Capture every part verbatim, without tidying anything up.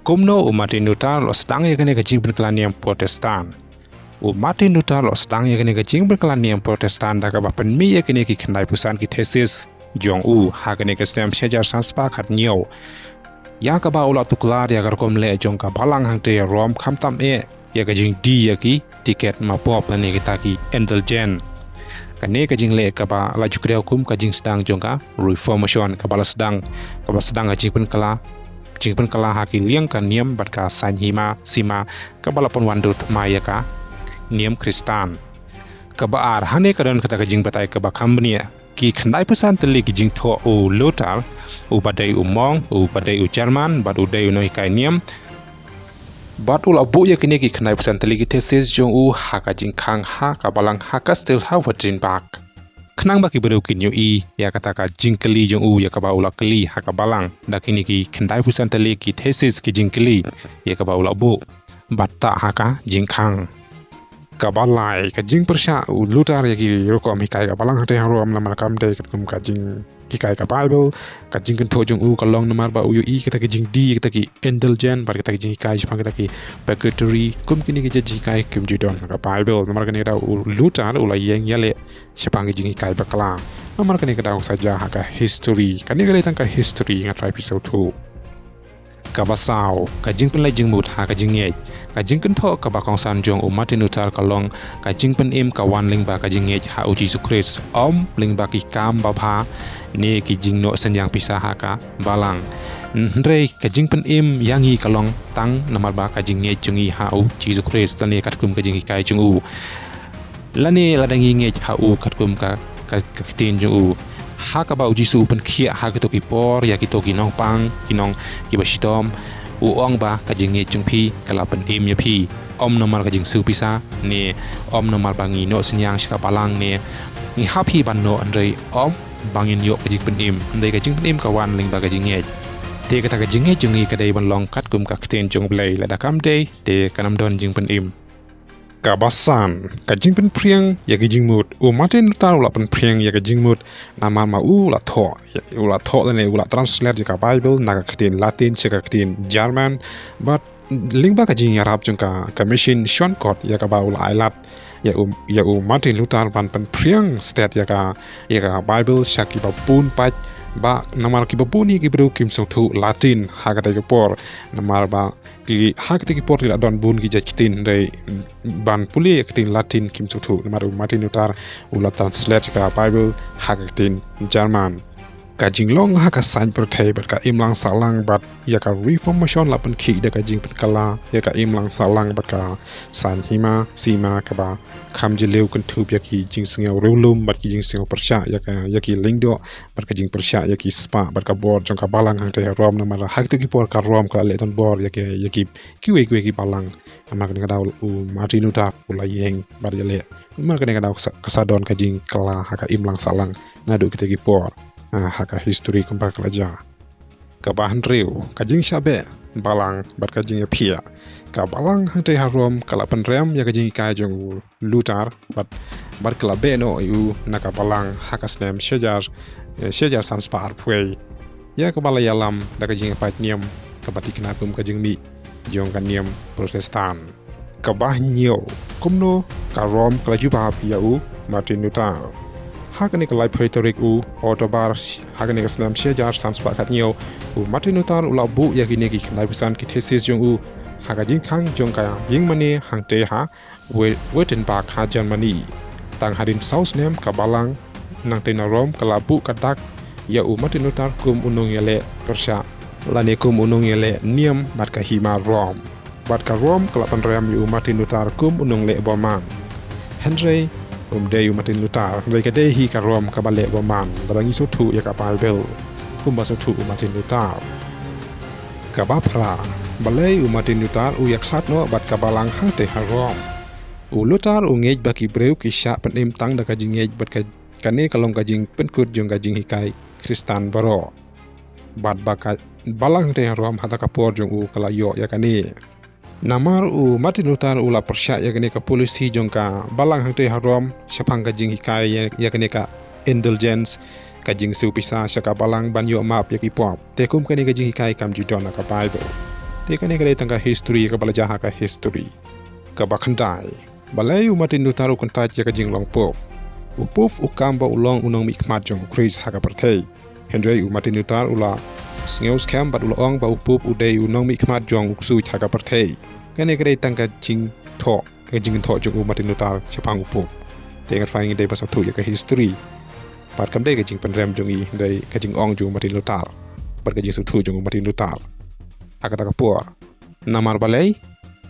Kumno u Martin Luther u la sdang ïa kane ka jingpynkylla niam Protestant? U Martin Luther u la sdang ïa kane ka jingpynkylla niam Protestant da kaba pynmih ïa kine ki khyndai phew san ki thesis jong u ha kane ka snem shi hajar san spah khat hynñiew, ïa kaba u la tuklar ïa ka rukom leh jong ka balang hangtei Rome, khamtam eh ïa ka jingdie ïa ki tiket mapop lane kita ki indulgence. Kane ka jingleh kaba la ju kdew kum ka jingsdang jong ka Reformation, kaba la sdang, kaba sdang ka jingpynkylla, jingpynkylla ha ki liang ka niam bad ka saiñ hima sima, kaba la pynwandur thymmai ïa ka niam Khristan. Kaba ar, hangne ka don kata ka jingbatai kaba kham bniah. Ki khyndai phew san tylli ki jingthoh u Luther, u ba dei u monk, u ba dei u German, bad u dei u nonghikai niam. Bad u la buh ïa kine ki khyndai phew san tylli ki thesis jong u ha ka jingkhang ha ka balang ha Castle ha Wittenberg. Khnang ba ki briew kin ïohi ïa kata ka jingkylli jong u, ïa kaba u la kylli ha ka balang da kine ki khyndai phew san tylli ki thesis, ki jingkylli ïa kaba u la buh. Bad ta ha ka jingkhang. Kaba lai, ka jingpyrshah u Luther ïa ki rukom hikai ka balang hangtei ha Rome namar kam dei katkum ka jinghikai ka Bible. Ka jingkynthoh jong u ka long namar ba u ïohi kata ka jingdie ïa kata ki indulgence bad kata ka jinghikai shaphang kata ki purgatory. Kum kine ki jait jinghikai kim ju don ha ka Bible. Namar kane ka daw u Luther u la ïeng ïaleh shaphang ka jinghikai bakla. Namar kane ka daw sa jia ha ka history. Kane ka dei tang ka history, nga trai phi sngewthuh. Kaba saw, ka jingpynleit jingmut ha ka jingngeit. Ka jingkynthoh kaba kongsan jong u Martin Luther ka long ka jingpynim ka wan lyngba ka jingngeit ha u Jisu Khrist, ym lyngba ki kam babha ne ki jingnoh synñiang pisa ha ka balang. Hynrei ka jingpynim ïa ngi ka long tang namar ba ka jingngeit jong ngi ha u Jisu Khrist lane katkum ka jinghikai jong u. Lane lada ngi ngeit ha u katkum ka, ka, ka ktien jong u. Ha kaba u Jisu u pynkhiah ha kito ki por ïa kito ki nongpang, ki nong, kiba shitom, u ong ba ka jingngeit jong phi ka la pynim ïa phi. Ym namar ka jingsiew pisa ne ym namar ba ngi noh synñiang sha ka balang ne ngi hap hi ban noh, hynrei ym ba ngin ïoh ka jingpynim, hynrei ka jingpynim ka wan lyngba ka jingngeit. Te kata ka jingngeit jong ngi ka dei ban long katkum ka ktien jong u Blei, lada kam dei te kan ym don jingpynim. Kaba san, ka jingpynphriang ïa ka jingmut. U Martin Luther u la pynphriang ïa ka jingmut namar ma u la thoh, u la thoh lane u la translate ïa ka Bible na ka ktien Latin sha ka ktien German. Bad lyngba ka jingïarap jong ka, ka machine shortcut ïa kaba u la ailad ïa u, ïa u Martin Luther ban pynphriang stet ïa ka, ïa ka Bible sha kiba bun paid, ba namar kiba bun hi ki briew kim sngewthuh Latin ha katei ka por. Namar ba ki, ha katei ki por ki la don bun ki jait ktien, hynrei ban pule ïa ka ktien Latin kim sngewthuh. Namar u Martin Luther u la translate ka Bible ha ka ktien German. Ka jinglong ha ka saiñ pyrthei bad ka imlang sahlang bad ïa ka Reformation la pynkhih da ka jingpynkylla ïa ka imlang sahlang bad ka saiñ hima sima kaba kham jylliew kynthup ïa ki jingsngew riewlum bad ki jingsngew pyrshah ïa ka, ïa ki lyngdoh bad ka jingpyrshah ïa ki spah bad ka bor jong ka balang hangtei ha Rome. Namar ha kito ki por ka Rome ka la leh donbor ïa ki, ïa ki, kiwei kiwei ki balang. Namar kane ka daw u Martin Luther u la ïeng bad ïaleh. Namar kane ka daw ka sa, ka sa don ka jingkylla ha ka imlang sahlang naduh kito ki por, ah, ha ka history kumba ka la jia. Kaba hynriew, ka jingshah beh balang bad ka jingïaphiah. Ka balang hangtei ha Rome ka la pynrem ïa ka jinghikai jong u Luther bad, bad ka la beh noh ïa u na ka balang ha ka snem shi hajar, eh, shi hajar san spah arphew wei. Ïa kaba la ïalam da ka jingïapait niam kaba thikna kum ka jingmih jong ka niam Protestant. Kaba hynñiew, kumno ka Rome ka la jubab ïa u Martin Luther. Ha kane ka laiphew tarik u October, ha kane ka snem shi hajar san spah khat hynñiew, u Martin Luther u la buh ïa kine ki khyndai phew san ki thesis jong u ha ka jingkhang jong ka ïingmane hangtei ha We-, Wittenberg ha Germany. Tang hadien saw snem ka balang nangtei na Rome ka la buh ka dak ïa u Martin Luther kum u nongïaleh pyrshah lane kum u nongïaleh niam bad ka hima Rome. Bad ka Rome ka la pynrem ïa u Martin Luther kum u nongleh bymman. Hynrei um dei u Martin Luther, hynrei ka dei hi ka Rome kaba leh bymman, lada ngi sngewthuh ïa ka Bible kumba sngewthuh u Martin Luther. Kaba phra, balei u Martin Luther u ïakhlad noh bad ka balang hangtei ha Rome? U Luther u ngeit ba ki briew ki shah pynim tang da ka jingngeit bad ka, kane ka long ka jingpynkut jong ka jinghikai Khristan baroh. Bad ba ka balang hangtei ha Rome hata ka por jong u ka la ïoh ïa kane. Namar u Martin Luther u la pyrshah ïa kane ka polisi jong ka balang hangtei ha Rome shaphang ka jinghikai ïa, ïa kane ka indulgence, ka jingsiew pisa sha ka balang ban ïoh map ïa ki pop. Te kum kane ka jinghikai kam ju don ha ka Bible. Te kane ka dei tang ka history kaba la jia ha ka history. Kaba khyndai, balei u Martin Luther u kyntait ïa ka jinglong pope? U pope u kam ba u long u nongmihkhmat jong u Khrist ha ka pyrthei. Hynrei u Martin Luther u la sngew skhem bad u la ong ba u pope u dei u nongmihkhmat jong u ksuid ha ka pyrthei. Kane ka dei tang ka jingthoh, ka jingthoh jong u Martin Luther shaphang u pope. Te nga tharai ngi dei ban sngewthuh ïa ka history. Bad kam dei ka jingpynrem jong ngi, dei ka jingong jong u Martin Luther. Bad ka jingsngewthuh jong u Martin Luther ha kata ka por. Namar balei?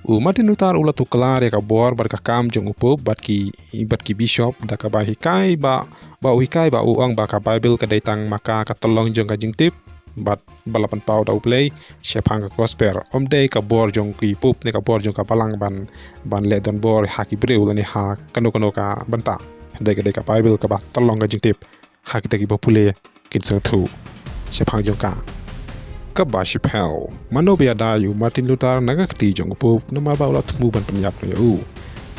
U Martin Luther u la tuklar ïa ka bor bad ka kam jong u pope bad ki, bad ki bishop da kaba hikai ba, ba u hikai ba u ong ba ka Bible ka dei tang ma ka ka tyllong jong ka jingtip bad ba la pynpaw da U Blei shaphang ka gospel. Ym dei ka bor jong ki pope ne ka bor jong ka balang ban, ban leh donbor ha ki briew lane ha kano kano ka bynta. Dei ka, dei ka Bible kaba tyllong ka jingtip. Ha kita kiba pule kin sngewthuh shaphang jong ka. Kaba shiphew, mano ba ïada ïa u Martin Luther na ka kti jong u pope namar ba u la thmu ban pynïap ïa u?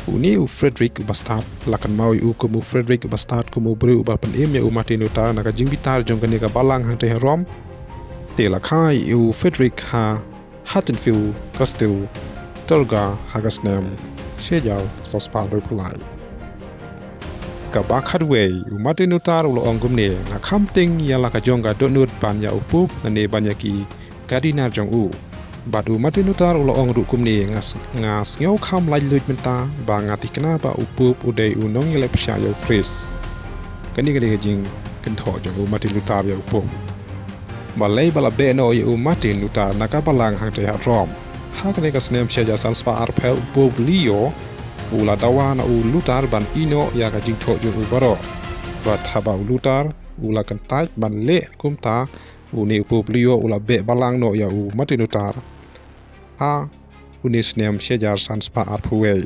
Une u Frederick u Bastard, la kynmaw ïa u kum u Frederick u Bastard kum u briew uba pynim ïa u Martin Luther na ka jingbitar jong kane ka balang hangtei ha Rome. Te la kha ïa u Frederick ha Haddonfield Castle, Torgau ha ka snem shi hajar saw spah hynriewphew lai. Kaba khatwei, u Martin Luther u la ong kumne, nga kham tieng ïa la ka jong ka dohnud ban ïa u pope lane ban ïa ki cardinal jong u. Bad u Martin Luther u la ong ruh kumne, nga s-, nga sngew kham laitluid mynta ba nga thikna ba u pope u dei u nongïaleh pyrshah ïa u Khrist. Kane ka dei ka jingkynthoh jong u Martin Luther ïa u pope. Balei ba la beh noh ïa u Martin Luther na ka balang hangtei ha Rome? Ha kane ka snem shi hajar san spah arphew u Pope Leo u la dawa na u Luther ban ïeh noh ïa ka jingthoh jong u baroh. Bad haba u Luther u la kyntait ban leh kumta, une u Pope Leo u la beh balang noh ïa u Martin Luther ha une u snem shi hajar san spah arphew wei.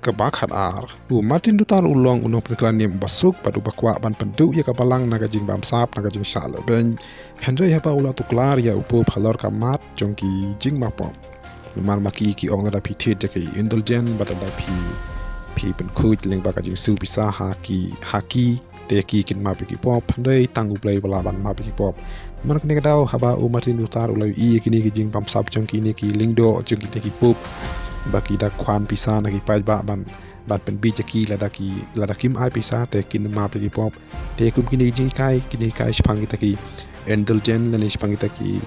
Kaba khatar, u Martin Luther u long u nongpynkylla niam uba suk bad uba kwah ban pynduh ïa ka balang na ka jingbamsap, na ka jingshah lehbeiñ. Hynrei haba u la tuklar ïa u pope halor ka mat jong ki jingmapop. Namar ma ki ki ong lada phi thied ïa ki indulgent bad lada phi, phi pynkhuid lyngba ka jingsiew pisa ha ki, ha ki, te ki kin map ïa ki pop, hynrei tang U Blei uba lah ban map ïa ki pop. Namar kane ka daw haba u Martin Luther u la ïohi ïa kine ki jingbamsap jong kine ki lyngdoh jong kine ki pope, ba ki da khwan pisa na ki paidbah ban, ban pynbiej ïa ki lada ki, lada kim ai pisa te kin map ïa ki pop. Te kum kine ki jinghikai, kine hikai shaphang kita ki indulgent lane shaphang kita ki,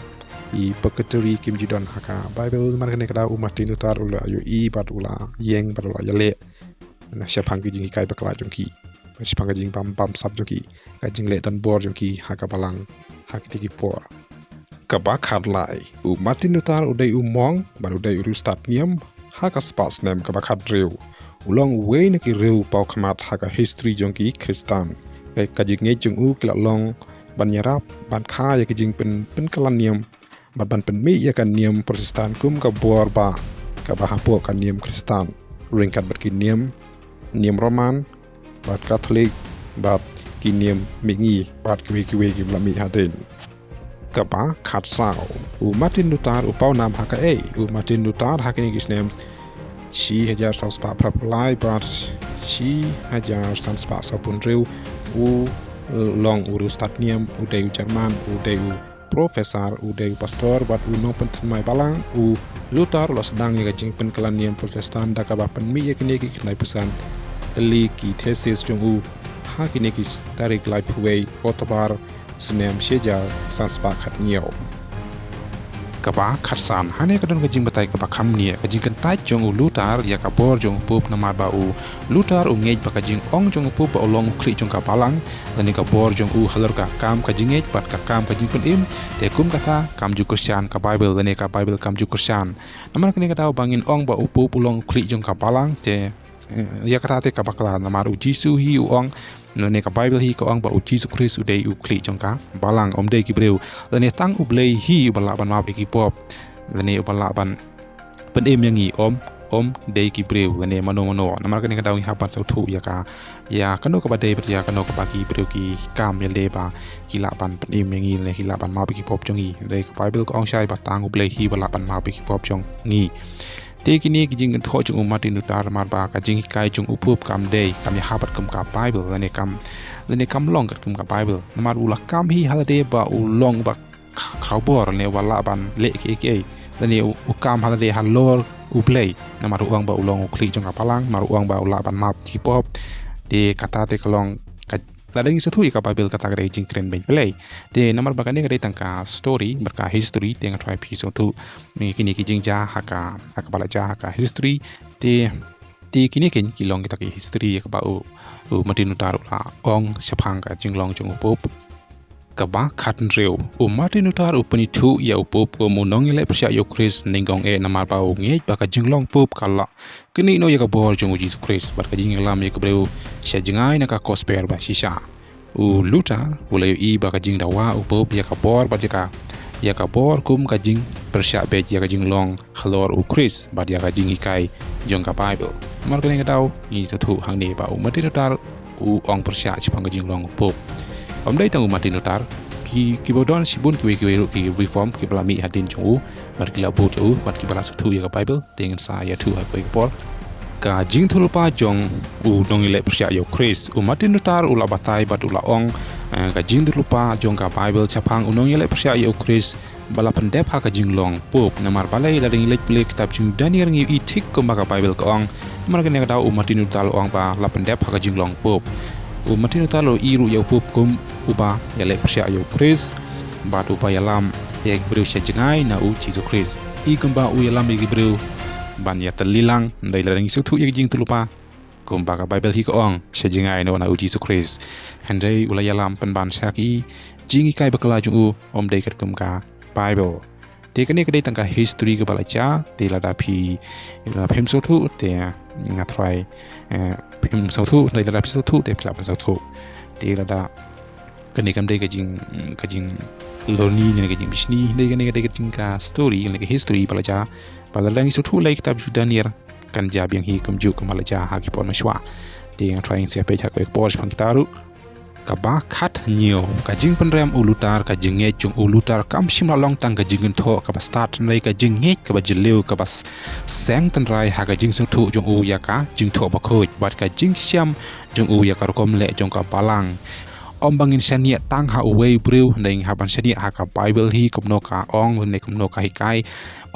i purgatory kim ju don ha ka Bible. Namar kane ka daw u Martin Luther u la ïohi bad u la ïeng bad u la ïaleh na shaphang ki jinghikai bakla jong ki, shaphang ka jingbam, bamsap jong ki, ka jingleh donbor jong ki ha ka balang ha kite ki por. Kaba khatlai, u Martin Luther u dei u monk bad u dei u riewstad niam ha ka spah snem kaba khathynriew. U long uwei na ki riewpawkhmat ha ka history jong ki Khristan. Ka, ka jingngeit jong u ki la long ban ïarap, ban kha ïa ka jingpyn, pynkylla niam bad ban pynmih ïa ka niam Protestant kum ka bor ba kaba hapoh ka niam Khristan, ryngkat bad ki niam, niam Roman bad Katholik bad ki niam mihngi bad kiwei kiwei kiba la mih hadien. Kaba khatsaw, u Martin Luther u pawnam ha kaei? U Martin Luther ha kine ki snem shi hajar saw spah phra phew lai bad shi hajar san spah sawphew hynriew u long u riewstad niam, u dei u German, u dei u professor, u dei u pastor bad u nongpynthymmai balang. U Luther u la sdang ïa ka jingpynkylla niam Protestant da kaba pynmih ïa kine ki khyndai phew san tylli ki thesis jong u ha kine ki tarik laiphew wei October snem shi hajar san spah khathynñiew. Kaba khatsan, hangne ka don ka jingbatai kaba kham nia, ka jingkyntait jong u Luther ïa ka bor jong u pope namar ba u Luther u ngeit ba ka jingong jong u pope ba u long u khlieh jong ka balang lane ka bor jong u halor ka kam ka jingngeit bad ka kam ka jingpynim, te kum kata kam ju kyrshan ka Bible lane ka Bible kam ju kyrshan. Namar kane ka daw ba ngin ong ba u pope u long u khlieh jong ka balang, te, eh, ïa kata te ka bakla, namar u Jisu hi u ong, lane ka Bible hi ka ong ba u Jisu Khrist u dei u khlieh jong ka balang, ym dei ki briew. Lane tang U Blei hi uba lah ban map ïa ki pop, lane uba lah ban pynim ïa ngi, ym, ym dei ki briew lane mano mano. Namar kane ka daw ngi hap ban sngewthuh ïa ka, ïa kano kaba dei bad ïa kano kaba ki briew ki kam ïaleh ba ki lah ban pynim ïa ngi lane ki lah ban map ïa ki pop jong ngi. Hynrei ka Bible ka ong shai ba tang U Blei hi uba lah ban map ïa ki pop jong ngi. Te kine ki jingkynthoh jong u Martin Luther namar ba ka jinghikai jong u pope kam dei, kam ïahap bad kum ka Bible lane kam, lane kam long katkum ka Bible. Namar u la kam hi ha lade ba u long ba kh-, khrawbor ne uba lah ban leh kiei kiei. lane u, u kam ha lade halor U Blei. Namar u ong ba u long u khlieh jong ka balang, namar u ong ba u lah ban map ki pop. Te kata te ka long ka, lada ngi sngewthuh ïa ka Baibl, kata ka dei ka jingkren beiñ Blei. Te namar ba kane ka dei tang ka story, bad ka history, te nga thrang phi sngewthuh ïa kine ki jingjia ha ka, ha kaba la jia ha ka history. Te, te kine keiñ ki long kita ki history ïa kaba u, u Martin Luther u la ong shaphang ka jinglong jong u Pope. Kaba khathynriew, u Martin Luther u pynithuh ïa u Pope kum u nongïaleh pyrshah ïa u Khrist, nyngkong eh namar ba u ngeit ba ka jinglong Pope ka la knieh noh ïa ka bor jong u Jisu Khrist bad ka jingïalam ïa ki briew sha jngai na ka gospel ba shisha. U Luther u la ïohi ba ka jingdawa u Pope ïa ka bor bad ïa ka, ïa ka bor kum ka jingpyrshah beit ïa ka jinglong halor u Khrist bad ïa ka jinghikai jong ka Baibl. Namar kane ka daw ngi sngewthuh hangne ba u Martin Luther u ong pyrshah shaphang ka jinglong u Pope. Ym dei tang u Martin Luther, ki, kiba don shibun kiwei kiwei ruh ki reform kiba la mih hadien jong u, bad ki la bud ïa u, bad kiba la sngewthuh ïa ka Baibl. Te ngin sa ïathuh ha kawei ka por. Ka jingïathuhlypa jong u nongïaleh pyrshah ïa u Khrist. U Martin Luther u la batai bad u la ong, eh, ka jingïathuhlypa jong ka Baibl shaphang u nongïaleh pyrshah ïa u Khrist ba la pyndep ha ka jinglong Pope. Namar balei, lada ngi leit pule kitab Jingïathuhlypa ngi ïohi thik kumba ka Baibl ka ong. Namar kane ka daw u Martin Luther u ong ba la pyndep ha ka jinglong Pope. U Martin Luther u ïohi ruh ïa u Pope kum uba ïaleh pyrshah ïa u Khrist bad uba ïalam ïa ki briew sha jngai na u Jisu Khrist. Ïohi kumba u ïalam ïa ki briew ban ïatylli lang, hynrei lada ngi sngewthuh ïa ka jingïathuhlypa kumba ka Baibl hi ka ong, sha jngai noh na u Jisu Khrist. Hynrei u la ïalam pynban sha ki jinghikai bakla jong u, ym dei katkum ka Baibl. Te kane ka dei tang ka history kaba la jia, te lada phi, lada phim sngewthuh, te nga thrang, eh, phim sngewthuh, te lada phi sngewthuh, te phi lah ban sngewthuh. Te lada kane kam dei ka jing, ka jinglorni ne ka jingbishni, dei kane ka dei ka jing ka story, ne ka history ba la jia. Ba lada ngi sngewthuh lei kitab Jingïathuhlypa kan jia biang hi kumjuh kumba la jia ha ki por mynshuwa. Te nga thrang sa peit ha kawei ka por shaphang kita ruh. Kaba khathynñiew, ka jingpynrem u Luther, ka jingngeit jong u Luther kam shym la long tang ka jingkynthoh kaba stad, hynrei ka jingngeit kaba jylliew, kaba s-, seng tynrai ha ka jingsngewthuh jong u ïa ka jingthoh bakhuid bad ka jingshem jong u ïa ka rukom leh jong ka balang. Ym ba ngin shaniah tang ha uwei u briew, hynrei ngi hap ban shaniah ha ka Baibl hi kumno ka ong lane kumno ka hikai.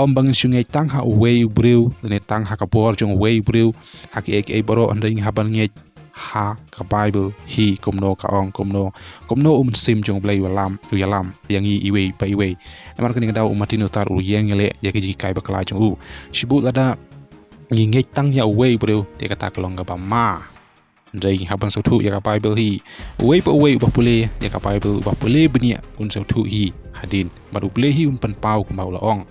Ym ba ngin shu ngeit tang ha uwei u briew lane tang ha ka bor jong uwei u briew ha kiei kiei baroh, hynrei ngi hap ban ngeit ha ka Baibl hi kumno ka ong, kumno, kumno u Mynsiem jong u Blei u ïalam, u ïalam ïa ngi iwei pa iwei. Namar kane ka daw u Martin Luther u ïeng ïaleh ïa ki jinghikai bakla jong u. Shibun lada ngi ngeit tang ïa uwei u briew, te kata ka long kaba ma. Hynrei ngi hap ban sngewthuh ïa ka Baibl hi. Uwei pa uwei uba pule ïa ka Baibl, uba pule bniah, un sngewthuh hi hadien. Bad U Blei hi un pynpaw kumba u la ong.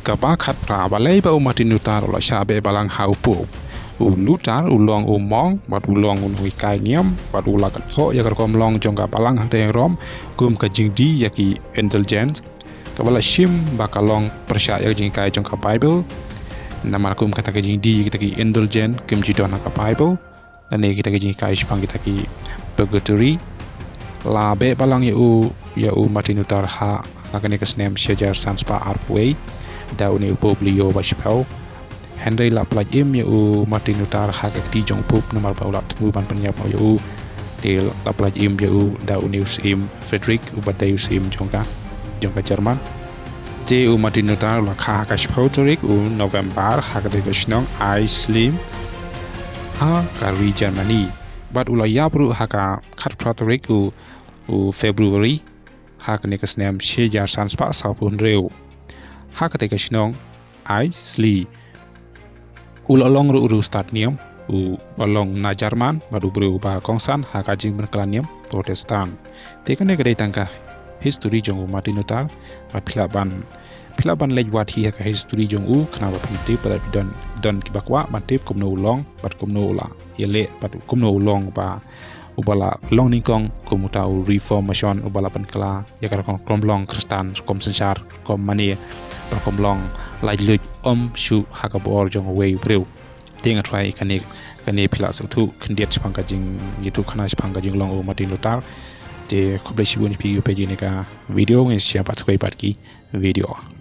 Kaba khatphra, balei ba u Martin Luther u la shah beh balang ha u Pope. U Luther u long u monk, bad u long u nonghikai niam, bad u la kynthoh ïa ka rukom long jong ka balang hangtei Rom, kum ka jingdie ïa ki indulgence. Kaba la shim ba ka long pyrshah ïa ka jinghikai jong ka Baibl. Namar kum kata ka jingdie ïa kita ki indulgence kim ju don ha ka Baibl. Lane kita ki jinghikai shaphang kita ki purgatory. La beh balang ïa u, ïa u Martin Luther ha, ha kane ka snem shi hajar san spah arphew wei. Da une u Pope Leo ba shiphew. Hynrei la pyllait im ïa u Martin Luther ha ka kti jong u Pope namar ba u la thmu ban pynïap ïa u. Te la pyllait im ïa u da une u Syiem Frederick uba dei u syiem jong ka, jong ka German. Te u Martin Luther u la kha ha ka shiphew tarik u November ha katei ka shnong Eisleben ha ka ri Germany. Bad u la ïap ruh ha ka khatphra tarik u, u February ha kane ka snem shi hajar san spah sawphew hynriew. Ha katei ka shnong Eisleben. U la long ruh u riewstad niam, u la long na German, bad u briew uba kongsan ha ka jingpynkhlaiñ niam Protestant. Te kane ka dei tang ka history jong u Martin Luther, bad phi lah ban, phi lah ban leit wad hi ha ka history jong u, khnang ba phin tip, bad don, don kiba kwah ban tip kumno u long, bad kumno u la ïaleh, bad kumno u long ba uba la long nyngkong kum uta u Reformation, uba la pynkylla ïa ka rukom long Khristan, rukom synshar, rukom mane, rukom long laitluid, ym shuh ha ka bor jong uwei u briew. Te nga thrang kane, kane phi lah sngewthuh khyndiat shaphang ka jingïathuhkhana shaphang ka jinglong u Martin Luther. Te khublei shibun ïa phi kiba peit ïa kane ka video, ngin sa ïa peit pat ki video.